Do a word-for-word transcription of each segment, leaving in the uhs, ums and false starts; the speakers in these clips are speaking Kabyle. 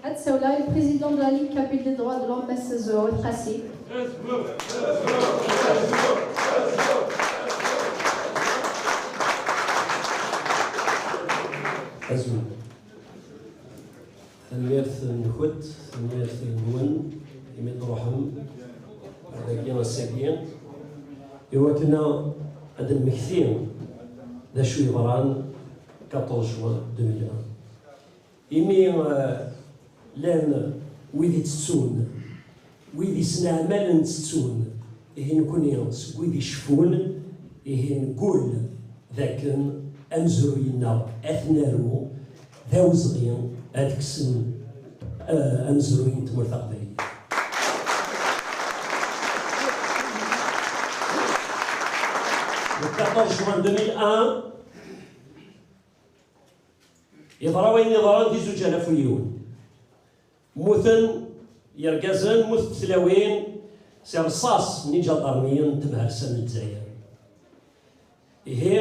Ad tsawel le président de la Ligue kabyle des droits de l'homme, Mass Zourout Qassi. Azul. Tanemmirt-nkent, tanemmirt-nwen imi d-truḥem dagi ass-agi, i wakken ad d-nmekti d acu yeḍran quatorze juin deux mille un. Imi eh, llan wid itettun, wid yesneɛmalen ttettun, ihi nekni seg wid iceffun, ihi neggul d akken amezruy-nneɣ ad t-naru d awezɣi ad kksen eh, amezruy n tmurt taqbaylit. Le quatorze juin deux mille un, yeḍra wayen yeḍran di zuǧ alaf u yiwen. Mmuten yergazen, mmutent tlawin si rṣas n iǧadarmiyen n temhersa n Lezzayer. Ihi,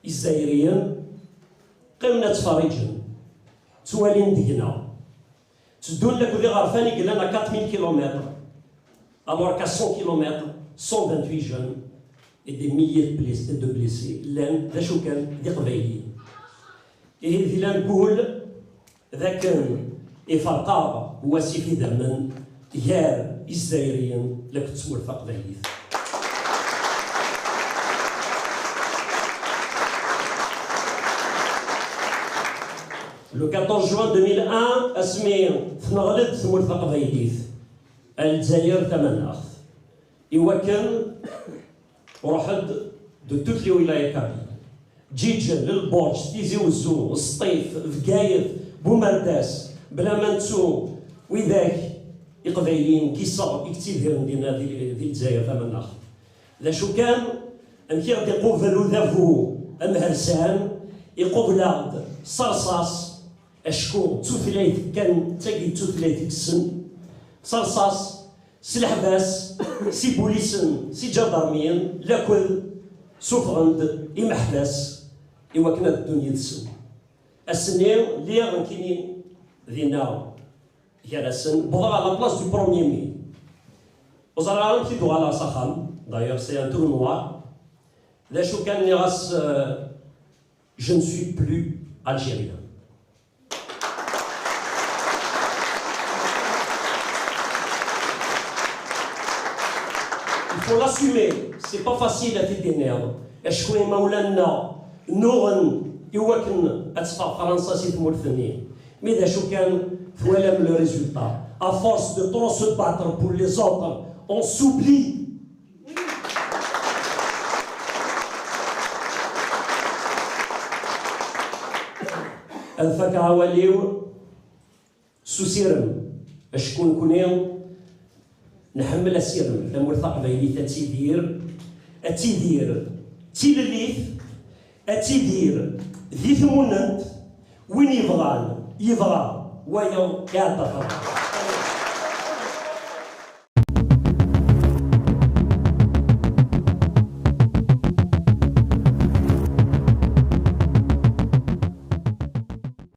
Izzayriyen qqimen ad ttferriǧen, ttwalin deg-neɣ. Tteddun lakk d iɣerfan i yellan à quatre mille kilomètres, alors qu'à cent kilomètres, cent vingt-huit jeunes et des milliers de bless- de blessés llan d acu kan d Iqbayliyen. Ihi d ilan ggul d akken iferq-aɣ wasif idammen gar Izzayriyen lakk d tmurt taqbaylit. Le quatorze juin deux mille un, asmi tenɣel-d tmurt taqbaylit, a Lezzayer tamaneɣt, i wakken ruḥ-d de toutes les wilayas kabyles. Ǧiǧel, Lberǧ, Tizi Wezzu, Sṭif, Bgayet, Bumerdas, bla ma nettu widak iqbayliyen n yiseɣ i yettidiren dinna di, di Lezzayer tamaneɣt. D acu kan, amek i ɣ-d-iqubel udabu amhersan, iqubel-aɣ-d s rṣas, acku d tutlayt kan, d tagi d tutlayt i yessen, s rṣas, s leḥbas, s ibulisen, s iǧadarmiyen, lakked suffɣen-d imeḥbas i wakken ad ddun yid-sen. Ass-nni, lliɣ nekkini dinna gar-asen, wwḍeɣ à la place du premier mai. Ur ẓriɣ ara amek i d-uɣaleɣ s axxam, d'ailleurs c'est un trou noir. D acu kan, nniɣ-as euh, je ne suis plus algérien. Il faut l'assumer, c'est pas facile ad t-id-tiniḍ, acku imawlan-nneɣ nnuɣen i wakken ad teffeɣ Fransa si tmurt-nni. Mi d acu kan, twalam le résultat. À force de trop se battre pour les autres, on s'oublie. Ad fakeɣ awal-iw s usirem, acku nekni nḥemmel asirem, tamurt taqbaylit ad tidir, ad tidir d tilellit, ad tidir di tmunent, win yebɣan yebɣa, wayeḍ iɛedda ɣer.